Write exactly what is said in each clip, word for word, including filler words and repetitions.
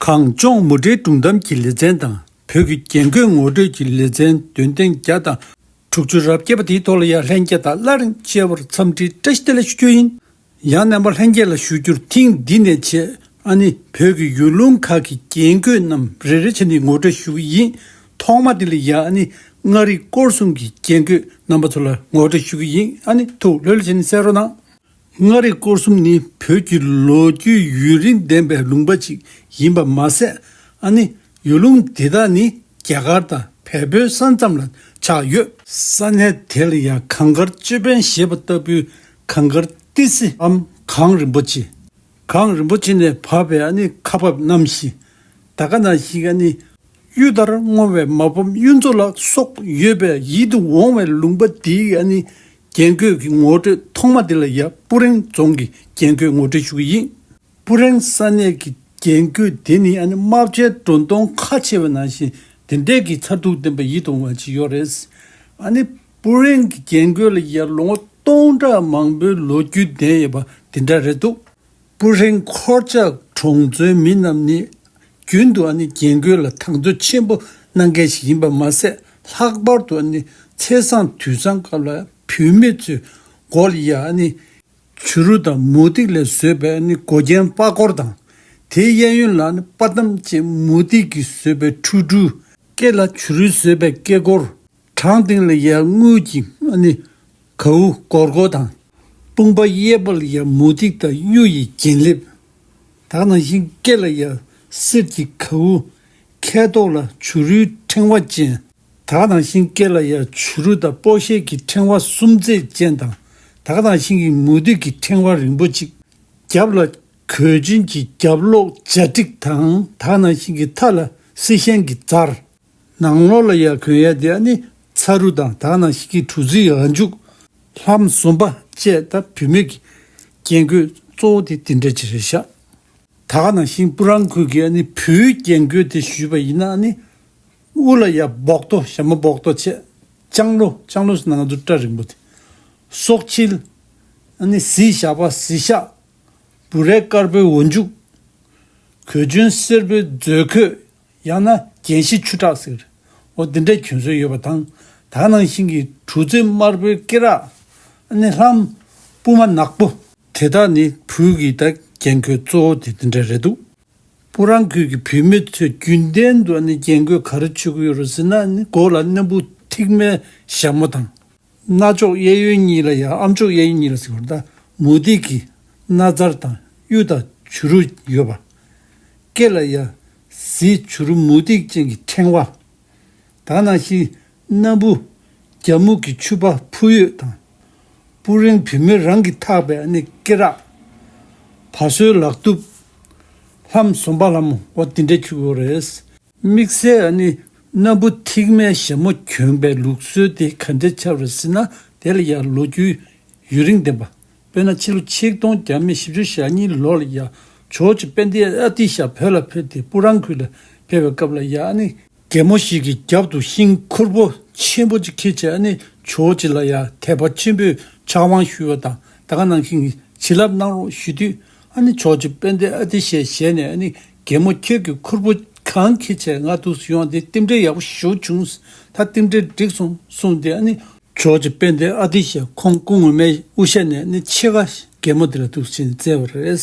གངས་ལྗོངས་མུ་འབྲེལ་སྒྲུང་གཏམ་གྱི་ལེ་ཚན་དང་བོད་ཀྱི་རྒྱན་གོས་ངོ་སྤྲོད་ཀྱི་ལེ་ཚན་འདོན་ཐེངས་བརྒྱ་དང་དྲུག་ཅུ་རེ་བརྒྱད་པ་དེའི་ཐོག་ལ་ཡང་ལྷན་རྒྱས་དང་སླར་ཡང་མཇལ་བར་འཚམས་འདྲི་བཀྲ་ཤིས་བདེ་ལེགས་ཞུ་རྒྱུ་ཡིན། ཡང་རྣམ་པ་ལྷན་རྒྱས་ལ་ཞུ་རྒྱུར་ཐེངས་འདི་ནས་བྱས་ཨ་ནི་བོད་ཀྱི་ཡུལ་ལུང་ཁག་གི་རྒྱན་གོས་རྣམས་རེ་རེ་བྱས་ནས་ངོ་སྤྲོད་ཞུ་གི་ཡིན། ཐོག་མ་དེ་ལ་ཡང་ཨ་ནི་མངའ་རིས་སྐོར་གསུམ་གྱི་རྒྱན་གོས་རྣམ་པ་ཚོ་ལ་ངོ་སྤྲོད་ཞུ་གི་ཡིན། ཨ་ནི་ཐུགས་ལྷོད་ལྷོད་བྱས་ནས་གསན་རོགས་གནང་། མངའ་རིས་སྐོར་གསུམ་ནི་བོད་ཀྱི་ལོ་རྒྱུས་ཡུན་རིང་ལྡན་པའི་ལུང་པ་ཅིག་ཡིན་པ་མ་ཟད། ཨ་ནི་ཡུལ་ལུང་དེ་དག་ནི་རྒྱ་གར་དང་བལ་པོའི་ས་མཚམས་ལ་ཆགས་ཡོད། ས་གནས་དེ་ལ་ཡང་གངས་དཀར་ཅོད་པན་ཞེས་པ་ལྟ་བུའི་གངས་དཀར་ཏི་སེའམ་གངས་རིན་པོ་ཆེ། གངས་རིན་པོ་ཆེ་ནས་བབས་པའི་ཨ་ནི་ཁ་འབབ་རྣམ་བཞི། ད་ག་ནང་བཞིན་ཨ་ནི་གཡུ་ལྟར་སྔོ་བའི་མ་ཕམ་གཡུ་མཚོ་ལ་སོགས་ཡོད་པའི་ཡིད་དུ་འོང་བའི་ལུང་པ་འདིའི་ཨ་ནི་རྒྱན་གོས་ཀྱི་ངོ་སྤྲོད་ཐོག་མ་དེ་ལ་ཡ་སྤུ་རེང་རྫོང་གི་རྒྱན་གོས་ངོ་སྤྲོད་ཞུ་གི་ཡིན། སྤུ་རེང་ས་གནས་ཀྱི་རྒྱན་གོས་དེ་ནི་ཨ་ནི་རྨ་བྱའི་སྒྲོ་མདོངས་ཁ་ཕྱེ་བ་ནང་བཞིན་དེ་འདྲའི་གི་མཚར་སྡུག་ལྡན་པ་ཡིད་དུ་འོང་བ་ཅིག་ཡོད་རེད། ཨ་ནི་སྤུ་རེང་གི་རྒྱན་གོས་ལ་ཡ་ལོ་ངོ་སྟོང་ཕྲག་མང་པོའི་ལོ་རྒྱུས་ལྡན་ཡོད་པ་དེ་འདྲ་རེད་འདུག་སྤུ་རེང་འཁོར་ཆགས་གྲོང་ཚོའི་མི་རྣམས་ནི་རྒྱུན་དུ་ཨ་ནི་རྒྱན་གོས་ལ་དང་དོད་ཆེན་པོ་གནང་མཁན་ཞིག་ཡིན་པ་མ་ཟད། ལྷག་པར་དུ་ཨ་ནི་ཚེས་བཟང་དུས་བཟང་སྐབས་ལ་བུད་མེད་ཚོའི་མགོ་ལ་ཡ་ཨ་ནི་བྱུ་རུ་དང་མུ་ཏིག་ལས་བཟོས་པའི་ཨ་ནི་མགོ་རྒྱན་པགས་ཀོར་དང་། དེའི་གཡས་གཡོན་ལ་ཨ་ནི་པ་ཏམ་བཅས་མུ་ཏིག་གིས་བཟོས་པའི་ཁྲུ་ཁྲུ། སྐེ་ལ་བྱུ་རུས་བཟོས་པའི་སྐེ་ཀོར། བྲང་སྟེང་ལ་ཡ་དངུལ་གྱི་ཨ་ནི་གའུ་སྒོར་སྒོར་དང་། དཔུང་པ་གཡས་པ་ལ་ཡ་མུ་ཏིག་དང་གཡུ་ཡི་རྒྱན་ལེབ། ད་ག་ནང་བཞིན་སྐེ་ལ་ཡ་གསེར་གྱི་གའུ། ཁའི་ཐོག་ལ་བྱུ་རུའི་ཕྲེང་བ་ཅན། ད་ག་ནང་བཞིན་སྐེ་ལ་ཡ་བྱུ་རུ་དང་སྤོ་ཤེལ་གྱི་ཕྲེང་བ་གསུམ་བརྩེགས་ཅན་དང་། ད་ག་ནང་བཞིན་གྱི་མུ་ཏིག་གི་ཕྲེང་བ་རིང་པོ་གཅིག་རྒྱབ་ལ་གོས་ཆེན་གྱི་རྒྱབ་ལོགས་འཇའ་སྒྲིག་དང་། ད་ག་ནང་བཞིན་གྱི་མཐའ་ལ་གསེར་ཞེན་གྱི་རྫར། ནང་ལོགས་ལ་ཡ་གོན་ཡ་དེ་ཨ་ནི་ཚ་རུ་དང་ད་ག་ནང་བཞིན་གྱི་གྲུ་རྩིའི་འ་མཇུག་ལྷམ་ཟུམ་པ་བཅས་ད་བུད་མེད་ཀྱི་རྒྱན་གོས་གཙོ་བོ་དེ་དེ་འདྲ་ཅིག་རེད་ཤག་ད་ག་ནང་བཞིན་སྤུ་རང་ཁུལ་གྱི་ཨ་ནི་བུའི་རྒྱན་གོས་དེ་ཞུས་པ་ཡིན་ན་ཨ་ནི་དབུ་ལ་ཡ་སྦོག་ཏོ་ཞྭ་མོ་སྦོག་ཏོ་བྱས། ལྕང་ལོ། ལྕང་ལོ་ཟེར་ན་ང་ཚོ་སྐྲ་རིང་པོ་དེ། སྲོག་ཕྱིལ། ཨ་ནི་གཟི་ཞགས་པ་གཟི་ཞགས། བུ་རས་དཀར་པོའི་འོ་མཇུག་གོས་ཆེན་སེར་པོའི་མཛོད་གོས། ཡང་ན་རྒྱན་བཞི་ཆུ་ཁྲག་ཟེར། འོ་འདི་འདྲའི་གྱོན་སྲོལ་ཡོད་པ་དང་། ད་ག་ནང་བཞིན་གྱི་གྲུ་རྩེ་དམར་པོའི་སྐེ་རགས། ཨ་ནི་ལྷམ། སྤུ་མ་ནག་པོ། དེ་དག་ནི་བོད་ཀྱི་ད་རྒྱན་གོས་གཙོ་བོ་དེ་འདི་འདྲ་རེད་འདུག་སྤུ་རང་ཁུལ་གྱི་བུད་མེད་ཚོས་རྒྱུན་ལྡན་དུ་ཨ་ནི་རྒྱན་གོས་ག་རེ་མཆོད་ཀྱི་ཡོད་རེད་ཟེར་ན། ཨ་ནི་མགོ་ལ་སྣམ་བུ་མཐིང་མའི་ཞྭ་མོ་དང་། རྣ་ཅོག་གཡས་གཡོན་གཉིས་ལ་ཡ། ཨམ་ཅོག་གཡས་གཡོན་གཉིས་ལ་ཟེར་བ་ད་མུ་ཏིག་གི་སྣ་རྫར་དང་གཡུ་དང་བྱུ་རུ་ཡོད་པ། སྐེ་ལ་ཡ་གཟི་བྱུ་རུ་མུ་ཏིག་ཅན་གྱི་ཕྲེང་བ། ད་ག་ནང་བཞིན་སྣམ་བུ་རྒྱ་སྨུག་གི་ཕྱུ་པ་ཕུ་ཡོད་དང་། སྤུ་རིང་བུད་མེད་རང་གིས་འཐག་པའི་ཨ་ནི་སྐེ་རགས། བ་སོའི་ལག་གདུབ། ལྷམ་ཟོམ་པ་ལྷ་མོ། འོ་འདི་འདྲའི་ཆུ་བོ་རེད། དམིགས་བསལ་ཨ་ནི་སྣམ་བུ་མཐིང་མའི་ཞྭ་མོ་གྱོན་པའི་ལུགས་སྲོལ་དེ་ག་འདྲའི་ཆགས་རེད་ཟེར་ན། དེ་ལ་ཡང་ལོ་རྒྱུས་ཡུན་རིང་ལྡན་པ། དཔེར་ན་ཕྱི་ལོ་ཆིག་སྟོང་བརྒྱ་མེད་བཞི་བཅུ་ཞེ་གཉིས་ལོ་ལ་ཡང་ཇོ་བོ་རྗེ་དཔལ་ལྡན་ཨ་ཏི་ཤ་བོད་ལ་ཕེབས་ཏེ་སྤུ་རང་ཁུལ་ལ་ཕེབས་པའི་སྐབས་ལ་ཡང་ཨ་ནི་རྒན་མོ་ཞིག་གི་རྒྱབ་ཏུ་ཤིང་ཁུར་པོ་ཆེན་པོ་ཅིག་འཁྱེར་བྱས། ཨ་ནི་ཇོ་བོ་རྗེ་ལ་ཡང་དད་པ་ཆེན་པོས་ཕྱག་དབང་ཞུ་བ་དང་། ད་ག་ནང་བཞིན་བྱིན་རླབས་གནང་རོགས་ཞུ་དུས། ཨ་ནི་ཇོ་བོ་རྗེ་དཔལ་ལྡན་ཨ་ཏི་ཤའི་ཞལ་ནས་ཨ་ནི་རྒན་མོ་ཁྱེད་ཀྱི་ཁུར་པོ་གང་འཁྱེར་བྱས་ང་འདུག་སེ་ཡོང་བ་དེ་རྟེན་འབྲེལ་ཡག་པོ་ཞེ་པོ་བྱུང་། ད་རྟེན་འབྲེལ་འགྲིག་སོང་གསུངས་ཏེ། ཨ་ནི་ཇོ་བོ་རྗེ་དཔལ་ལྡན་ཨ་ཏི་ཤ་ཁོང་སྐུ་ངོ་མའི་དབུ་ཞྭ་ནས་ཨ་ནི་ཕྱེད་ཀ་རྒན་མོ་དེ་ལ་འདུག་སེ་བསྩལ་བ་རེད།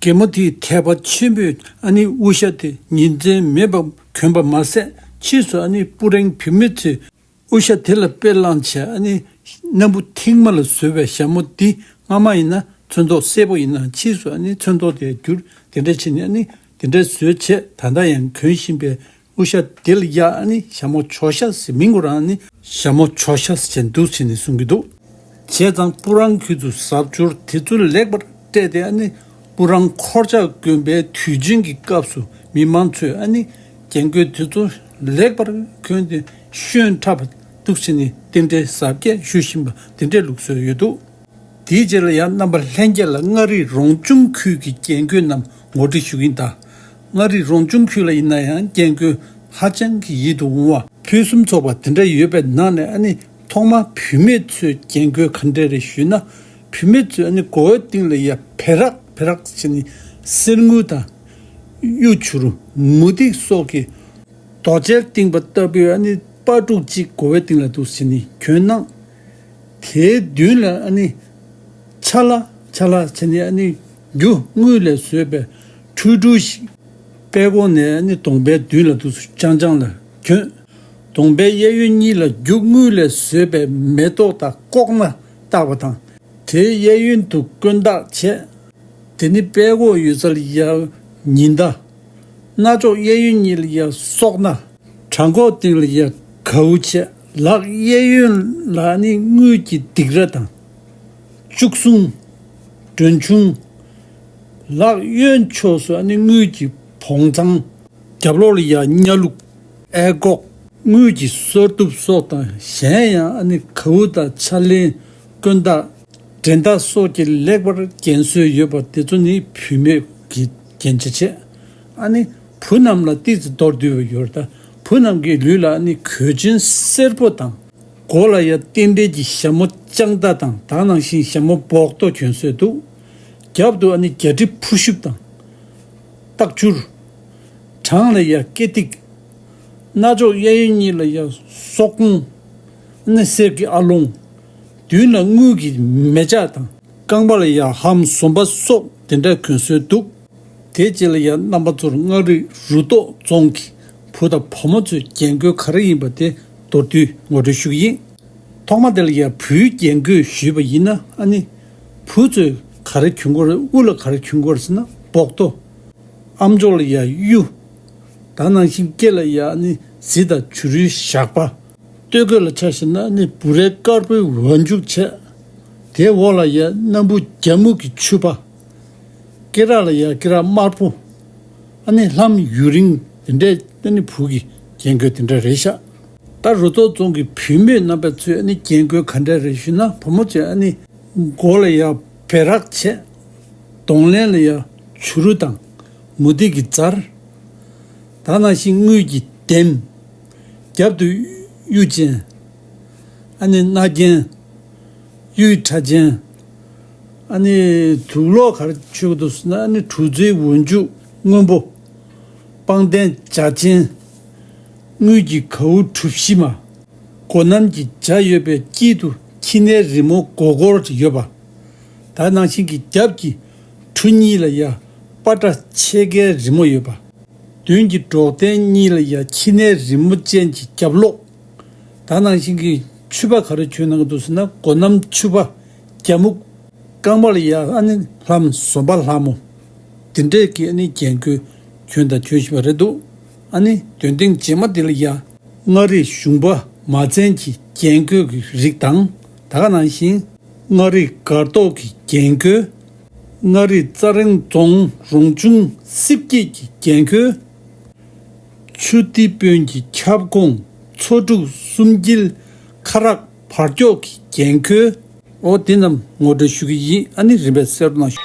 རྒན་མོ་དེས་དད་པ་ཆེན་པོས་ཨ་ནི་དབུ་ཞྭ་དེ་ཉིན་མཚན་མེད་པར་གྱོན་པ་མ་ཟད། ཕྱིས་སུ་ཨ་ནི་སྤུ་རེང་བུད་མེད་ཚོས་དབུ་ཞྭ་དེ་ལ་དཔེ་བླངས་བྱས། ཨ་ནི་སྣམ་བུ་མཐིང་མ་ལ་བཟོས་པའི་ཞྭ་མོ་འདི་སྔ་མ་ཡིན་ན་ཚོན་མདོག་སེར་པོ་ཡིན་ན། ཕྱིས་སུ་ཨ་ནི་ཚོན་མདོག་དེ་བསྒྱུར། དེ་འདྲ་བྱས་ནས་ཨ་ནི་དེ་འདྲ་བཟོས་བྱས། ད་ལྟ་ཡང་གྱོན་བཞིན་པའི་དབུ་ཞྭ་དེ་ལ་ཡ་ཨ་ནི་ཞྭ་མོ་ཇོ་ཞྭ་ཟེར། མིང་ཁོ་རང་ཨ་ནི་ཞྭ་མོ་ཇོ་ཞྭ་ཟེར་བྱས་འདུག་སེ་ནས་གསུང་གི་འདུག་བྱས་ཙང་སྤུ་རང་ཁུལ་དུ་གཟབ་མཆོར་དེ་ཚོ་ལེགས་པར་སྤྲས་ཏེ། ཨ་ནི་སྤུ་རང་འཁོར་ཆགས་དགོན་པའི་དུས་ཆེན་གྱི་སྐབས་སུ་མི་མང་ཚོས་ཨ་ནི་རྒྱན་གོས་དེ་ཚོ་ལེགས་པར་གྱོན་ཏེ་བཤོས་འཁྲབ་པ་འདུག་སེ་ནས་རྟེན་འབྲེལ་གཟབ་རྒྱས་ཞུ་བཞིན་པ་དེ་འདྲའི་ལུགས་སྲོལ་ཡོད་འདུག་དེའི་རྗེས་ལ་ཡང་རྣམ་པ་ལྷན་རྒྱས་ལ་མངའ་རིས་རོང་ཆུང་ཁུལ་གྱི་རྒྱན་གོས་རྣམས་ངོ་སྤྲོད་ཞུ་གི་ཡིན། ད་མངའ་རིས་རོང་ཆུང་ཁུལ་ལ་ཡིན་ན་ཡང་རྒྱན་གོས་ཧ་ཅང་གི་ཡིད་དུ་འོང་བ་ཕུན་སུམ་ཚོགས་པ་དེ་འདྲ་ཡོད་པའི་ནང་ནས། ཨ་ནི་ཐོག་མར་བུད་མེད་ཚོའི་རྒྱན་གོས་ག་འདྲ་རེད་ཞུས་ན། བུད་མེད་ཚོས་ཨ་ནི་མགོ་བོའི་སྟེང་ལ་ཡ་བེ་རག་བེ་རག་བྱས་ནས་གསེར་དངུལ་དང་ གཡུ་བྱུ་རུ་མུ་ཏིག་སོགས་ཀྱི་རྡོ་གཅལ་བཏིང་པ་ལྟ་བུའི་ཨ་ནི་སྤ་ཕྲུག་གཅིག་སྒོ་བའི་སྟེང་ལ་འདུག་ཟེར་ནས་གྱོན་གནང་། དེའི་མདུན་ལ་ཨ་ནི་ཆ་ལ་ཆ་ལ་བྱས་ནས་ཨ་ནི་རྒྱུ་དངུལ་ལས་བཟོས་པའི་ཁྲུས་ཁྲུས་ཤིག་དཔྲལ་ཀོང་ནས་ཨ་ནི་གདོང་པའི་མདུན་ལ་འདུག་སེ་ཅང་ཅང་ལ་གྱོན། གདོང་པའི་གཡས་གཡོན་གཉིས་ལ་རྒྱུ་དངུལ་ལས་བཟོས་པའི་མེ་ཏོག་དང་ལྐོག་མ་བཏགས་པ་དང་། དེའི་གཡས་གཡོན་དུ་དཀོན་དག་བྱས། དེ་ནི་དཔྲལ་ཀོང་ཡོད་ས་ལ་ཡ་ཉི་ཟླ། སྣ་ཚོགས་གཡས་གཡོན་གཉིས་ལ་ཡ་སོག་སྣ། བྲང་ཁོག་སྟེང་ལ་ཡ་གའུ་བྱས། ལག་གཡས་གཡོན་ལ་ནི་དངུལ་གྱི་སྡིགས་ར་དང་། བཅུ་གསུམ། སྒྲོན་ཆུང་། ལག་གཡོན་ཕྱོགས་སུ་ནི་དངུལ་གྱི་བོང་ཚང་། རྒྱབ་ལོགས་ལ་ཡ་གཉའ་ལུག། ཨེ་གོག། དངུལ་གྱི་སོར་གདུབ་སོགས་དང་གཞན་ཡང་ཨ་ནི་གའུ་དང་ཕྱག་ལེན་དཀོན་དག། འགྲན་ཟླ་སོགས་ཀྱིས་ལེགས་པར་བརྒྱན་སྲོལ་ཡོད་པ་དེ་ཚོ་ནི་བུད་མེད་ཀྱི་རྒྱན་ཆ་བྱས། ཨ་ནི་བུ་རྣམས་ལ་ཏོག་ཙམ་མདོར་བསྡུས་པ་ཡོད་རེད་ད། བུ་རྣམས་ཀྱི་ལུས་ལ་ཨ་ནི་གོས་ཆེན་སེར་པོ་དང་། མགོ་ལ་ཡ་རྟེན་འབྲེལ་གྱི་ཞྭ་མོ་ལྕགས་མདའ་དང་དེ་ནང་བཞིན་ཞྭ་མོ་སྦོག་ཏོ་གྱོན་སྲོལ་འདུག། རྒྱབ་ཏུ་ཨ་ནི་རྒྱ་གྲི་ཕུར་ཤུབས་དང་། སྟག་འཕྱུར། བྲང་ལ་ཡ་སྐེ་ཐིག། སྣ་ཚོགས་གཡས་གཡོན་གཉིས་ལ་ཡ་སོག་ཀོང་། ཨ་ནི་གསེར་གྱི་ཨ་ལོང་། མདུན་ལ་དངུལ་གྱི་མེ་ལྕགས་དང་། རྐང་པ་ལ་ཡ་ལྷམ་ཟོམ་པ་སོགས་དེ་འདྲ་གྱོན་སྲོལ་འདུག། དེ་རྗེས་ལ་ཡང་རྣམ་པ་ཚོར་མངའ་རིས་རུ་ཐོག་རྫོང་གི་བུ་དང་བུ་མོ་ཚོའི་རྒྱན་གོས་ག་རེ་ཡིན་པ་དེ་མདོར་བསྡུས་ངོ་སྤྲོད་ཞུ་གི་ཡིན། ཐོག་མ་དེ་ལ་ཡང་བུའི་རྒྱན་གོས་ཞུས་པ་ཡིན་ན་ཨ་ནི་བུ་ཚོས་ག་རེ་གྱོན་དགོས་རེད། དབུ་ལ་ག་རེ་གྱོན་དགོས་རེད་ཟེར་ན་སྦོག་ཏོ། ཨམ་ཅོག་ལ་ཡང་གཡུ། ད་ནང་བཞིན་སྐེ་ལ་ཡང་ཨ་ནི་གཟི་དང་བྱུ་རུའི་ཞགས་པ། སྟོད་གོས་ལ་ཆ་བཞག་ན་ནི་འབུ་རའི་དཀར་པོའི་འོག་འཇུག་བྱས། དེའི་འོག་ལ་ཡ་སྣམ་བུ་རྒྱ་སྨུག་གི་ཕྱུ་པ། སྐེ་རགས་ལ་ཡ་སྐེ་རགས་དམར་པོ། ཨ་ནི་ལྷམ་ཡུ་རིང་དེ་འདྲས་ཨ་ནི་བུ་གི་རྒྱན་གོས་དེ་འདྲ་རེད་ཤག། ད་རུ་ཐོག་རྫོང་གི་བུད་མེད་རྣམ་པ་ཚོས་ཨ་ནི་རྒྱན་གོས་ག་འདྲ་རེད་ཞུས་ན་བུ་མོ་ཚོས་ཨ་ནི་མགོ་ལ་ཡ་བེ་རག་བྱས། གདོང་ལེན་ལ་ཡ་བྱུ་རུ་དང་མུ་ཏིག་གི་འཛར། ད་ནང་བཞིན་དངུལ་གྱི་ལྡེམ། རྒྱབ་ཏུ་གཡུ་ཅན། ཨ་ནི་སྣ་རྒྱན། གཡུའི་ཕྲ་ཅན། ཨ་ནི་དུག་ལོག་ག་རེ་མཆོད་ཀྱི་འདུག་ཟེར་ན་ཨ་ནི་གྲུ་རྩེའི་འོག་འཇུག་སྔོན་པོ། པང་གདན་འཇའ་ཅན། དངུལ་གྱི་གའུ་གྲུ་བཞི་མ། སྒོ་སྣམ་གྱི་འཇའ་ཡོད་པའི་དཀྱིལ་དུ་ཁྱི་ནའི་རི་མོ་མགོ་སྐོར་ཡོད་པ། ད་ནང་བཞིན་གྱི་རྒྱབ་ཀྱི་གྲུ་གཉིས་ལ་ཡ་པ་ཏྲ་ཕྱེད་ཀའི་རི་མོ་ཡོད་པ། མདུན་གྱི་འབྲོག་སྟེང་གཉིས་ལ་ཡ་ཁྱི་ནའི་རི་མོ་ཅན་གྱི་རྒྱབ་ལོགས། ད་ནང་བཞིན་གྱི་ཕྱུ་པ་ག་རེ་གྱོན་གནང་གི་འདུག་ཟེར་ན་སྒོ་སྣམ་ཕྱུ་པ་རྒྱ་སྨུག། རྐང་པ་ལ་ཡ་ཨ་ནི་ལྷམ་ཟོམ་པ་ལྷ་མོ། འདི་འདྲས་ཀྱི་ཨ་ནི་རྒྱན་གོས་གྱོན་དང་གྱོན་བཞིན་པ་རེད་འདུག། ཨ་ནི་འདོན་ཐེངས་རྗེས་མ་འདི་ལ་ཡ་མངའ་རིས་གཞུང་པ་མ་བཙན་གྱི་རྒྱན་གོས་ཀྱི་རིགས་དང་ད་ག་ནང་བཞིན། མངའ་རིས་སྒར་ཐོག་གི་རྒྱན་གོས། མངའ་རིས་རྩ་རིང་རྫོང་རོང་ཆུང་སྲིབ་སྐྱིད་ཀྱི་རྒྱན་གོས། ཆུ་ཐིགས་དཔོན་གྱི་ཁྱབ་ཁོངས་མཚོ་འབྲུག་གསུམ་དཀྱིལ་ཁ་རག་བར་ཀྱོག་གི་རྒྱན་གོས། འོ་དེ་རྣམས་ངོ་སྤྲོད་ཞུ་གི་ཡིན། ཨ་ནི་རིམ་པས་གསལ་པོ་གནང་ཞུ།